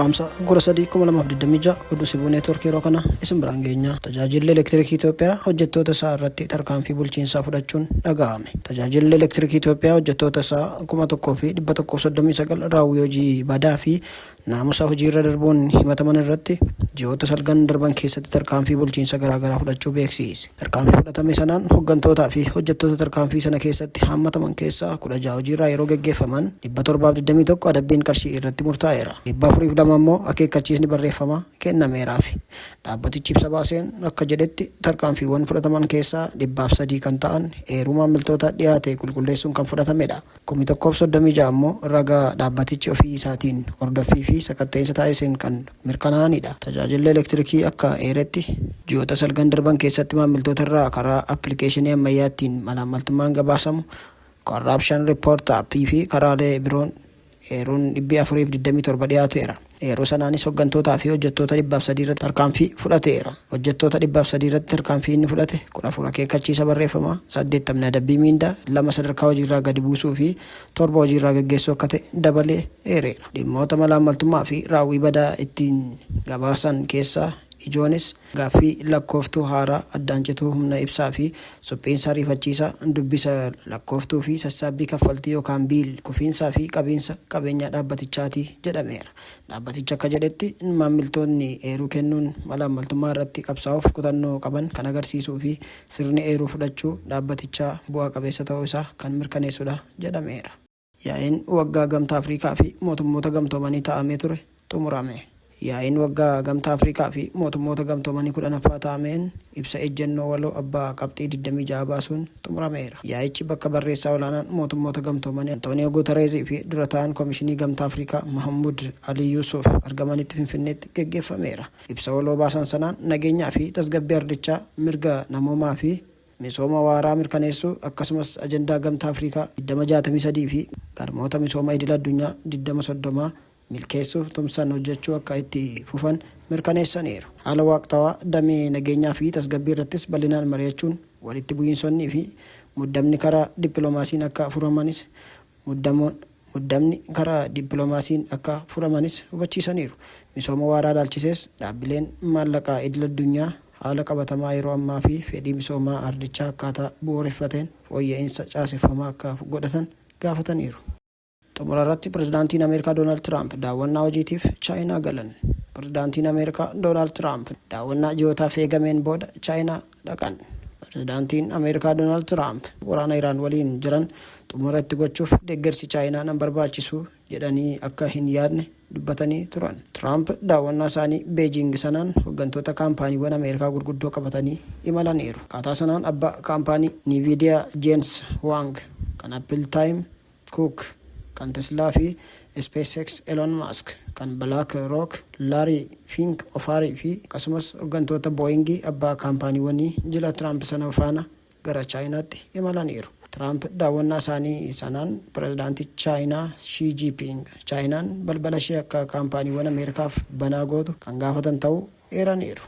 Caamsaa 13, 2026 Oduu Sibuu Neetwoork yeroo kana isin biraan geenya. Tajaajilli Elektirikii Itoophiyaa hojjettoota isaa irratti tarkaanfii bulchiinsaa fudhachuun dhaga'ame. Tajaajilli Elektirikii Itoophiyaa hojjettoota isaa 1139 raawwii hojii badaa fi naamusa hojiirra darbuun himataman irratti ji'oota salgan darban keessatti tarkaanfii bulchiinsa garaagaraa fudhachuu beeksiise. Tarkaanfii fudhatame sanaan hoggantootaa fi hojjettoota tarkaanfii sana keessatti haammataman keessaa 16 hojiirraa yeroo geggeeffaman 721 adabbiin qarshii irratti murtaa'eera. 402 ammoo akeekkachiisni barreeffamaa kennameeraafi. Dhaabbatichi ibsa baaseen akka jedhetti tarkaanfiiwwan fudhataman keessaa 103 kan ta'an eeruu maammiltootaa dhiyaate qulqulleessuun kan fudhatamedha. 1036 ammoo ragaa dhaabbatichi ofii isaatiin hordoffii fi sakatta'iinsa taasiseen kan mirkanaa'anidha. Tajaajilli Elektirikii akka eeretti, ji'oota salgan darban keessatti maammiltoota irraa karaa appilikeeshinii ammayyaa ittiin malaammaltummaan gabaasamu Corruption Report App fi karaalee biroon eeruun 427 dhiyaateera. Eeruu sanaanis hoggantootaa fi hojjettoota 103 irratti tarkaanfii fudhateera. Hojjettoota 103 irratti tarkaanfii inni fudhate 14 akeekkachiisa barreeffamaa, saddeettamni adabbii miindaa, 2 sadarkaa hojiirraa gadi buusuu fi 7 hojiirraa gaggeessuu akka ta'e dabalee eereera. Dhimmoota malaammaltummaa fi raawwii badaa ittiin gabaasan keessaa ijoonis gaaffii lakkooftuu haaraa, addaan cituu humna ibsaa fi suphiinsa ariifachiisaa, dubbisa lakkooftuu fi sassaabbii kaffaltii yookaan biil, kufiinsaa fi qabiinsa qabeenyaa dhaabbatichaati jedhameera. Dhaabbatichi akka jedhetti, maammiltoonni eeruu kennuun malaammaltummaa irratti qabsaa'uuf kutannoo qaban kan agarsiisuu fi sirni eeruu fudhachuu dhaabbatichaa bu'aa qabeessa ta'uu isaa kan mirkaneessudha jedhameera. Yaa'iin waggaa Gamtaa Afrikaa fi Mootummoota Gamtoomanii taa'amee ture xumurame. Yaa'iin waggaa Gamtaa Afrikaa fi Mootummoota Gamtoomanii 10ffaa taa'ameen ibsa ejjennoo waloo abbaa qabxii 26 baasuun xumurameera. Yaa'ichi bakka Barreessaa Olaanaan Mootummoota Gamtoomanii Antooniyoo Guutareezii fi Dura Taa'aan Komishinii Gamtaa Afrikaa Mahammud Alii Yuusuuf argamanitti Finfinneetti geggeeffameera. Ibsa waloo baasan sanaan nageenyaa fi tasgabbii ardichaa, mirga namoomaa fi misooma waaraa mirkaneessuu akkasumas ajandaa Gamtaa Afrikaa 2063 fi galmoota misooma idil addunyaa 2030 milkeessuuf tumsaan hojjechuu akka itti fufan mirkaneessaniiru. Haala waaqtawaa damee nageenyaa fi tasgabbii irrattis bal'inaan mari'achuun walitti bu'iinsonnii fi muddamni karaa dippilomaasiin akka furamanis Muddamni karaa dippilomaasiin akka furamanis hubachiisaniiru. Misooma waaraa ilaalchisees dhaabbileen maallaqaa idil addunyaa haala qabatamaa yeroo ammaa fi fedhii misoomaa ardichaa akkaataa bu'uureffateen fooyya'iinsa caaseffamaa akka godhatan gaafataniiru. Xumurarratti Pirezidaantiin Ameerikaa Doonaald Tiraamp daawwannaa hojiitiif Chaayinaa galan. Pirezidaantiin Ameerikaa Doonaald Tiraamp daawwannaa ji'ootaaf eegameen booda Chaayinaa dhaqan. Pirezidaantiin Ameerikaa Doonaald Tiraamp waraana Iraan waliin jiran xumura itti gochuuf deeggarsi Chaayinaa nan barbaachisu jedhanii akka hin yaadne dubbatanii turan. Tiraamp daawwannaa isaanii Beejiing sanaan hoggantoota kaampaaniiwwan Ameerikaa gurguddoo qabatanii imalaniiru. Akkaataa sanaan abbaa kaampaanii Niiviidiyaa Jeens Huwaang, kan Appil Taayim Cook, kan Teslaa fi SpaceX Elon Musk, kan Black Rock Larry Fink Ofaarii fi akkasumas hoggantoota Booyingii abbaa kaampaaniiwwanii jila Tiraamp sana faana gara Chaayinaatti imalaniiru. Tiraamp daawwannaa isaanii sanaan Pirezidaantii Chaayinaa Shii Jiiping Chaayinaan balbala ishee akka kaampaaniiwwan Ameerikaaf banaa gootu kan gaafatan ta'uu eeraniiru.